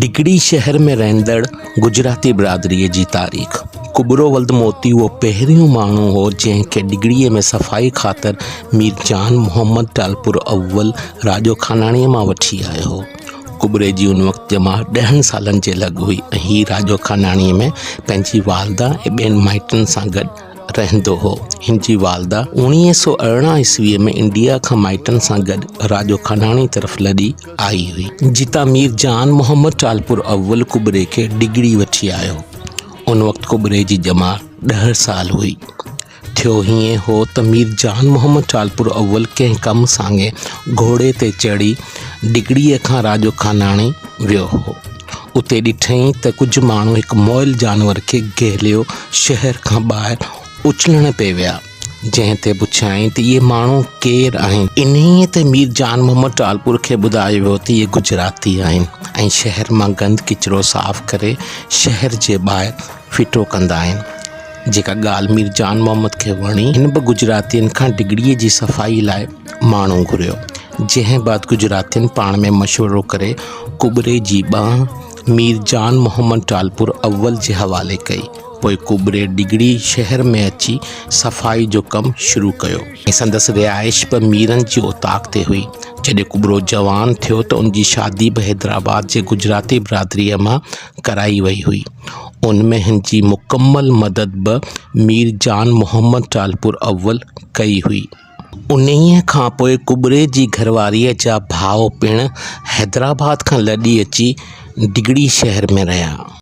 ڊگهڙي شهر ۾ رهندڙ گجراتي برادريء جي تاريخ، ڪٻرو ولد موتي اهو پهريون ماڻهو هو جنهن کي ڊگهڙيء ۾ صفائي خاطر مير جان محمد ٽالپر اول راڄو خاناڻيء مان وٺي آيو هو. ڪٻري جي ان وقت ڄمار ڏهن سالن جي لڳ هئي ۽ هي راڄو خاناڻيء ۾ پنهنجي والده ۽ ٻين مائٽن سان گڏ رهندو هو. هن جي والده 1918 عيسويء ۾ انڊيا کان مائٽن سان گڏ راڄو خاناڻي طرف لڏي آئي هئي. جتان مير جان محمد ٽالپر اول ڪٻري کي ڊگهڙي وٺي آيو. ان وقت ڪٻري جي ڄمار ڏهه سال هئي. ٿيو هيئن هو ته مير جان محمد ٽالپر اول ڪنهن ڪم سانگي گهوڙي تي چڙهي ڊگهڙيء کان راڄو خاناڻي ويو هو. اتي ڏٺائين ته ڪجهه ماڻهو هڪ مئل جانور کي گهليو شهر کان ٻاهر اڇلڻ پئي ويا، جنهن تي پڇيائين ته اهي ماڻهو ڪير آهن؟ انهيء تي مير جان محمد ٽالپور کي ٻڌايو ويو ته اهي گجراتي آهن ۽ شهر مان گند ڪچرو صاف ڪري شهر جي ٻاهر ڦٽو ڪندا آهن. جيڪا ڳالهه مير جان محمد کي وڻي، هن به گجراتين کان ڊگهڙيء جي صفائي لاء ماڻهو گهريو، جنهن بعد گجراتين پاڻ ۾ مشورو ڪري ڪٻري جي ٻانهن مير جان محمد ٽالپر اول جي حوالي ڪئي. پوء ڪٻري ڊگهڙي شهر ۾ اچي صفائي جو ڪم شروع ڪيو ۽ سندس رهائش به ميرن جي اوطاق تي هئي. جڏهن ڪٻرو جوان ٿيو ته ان جي شادي به حيدرآباد جي گجراتي برادريء مان ڪرائي وئي هئي. ان ۾ هن جي مڪمل مدد به مير جان محمد ٽالپر اول ڪئي هئي. انهيء کان پوء ڪٻري جي گهرواريء جا ڀاء پڻ حيدرآباد کان لڏي اچي ڊگهڙي شهر ۾ رهيا.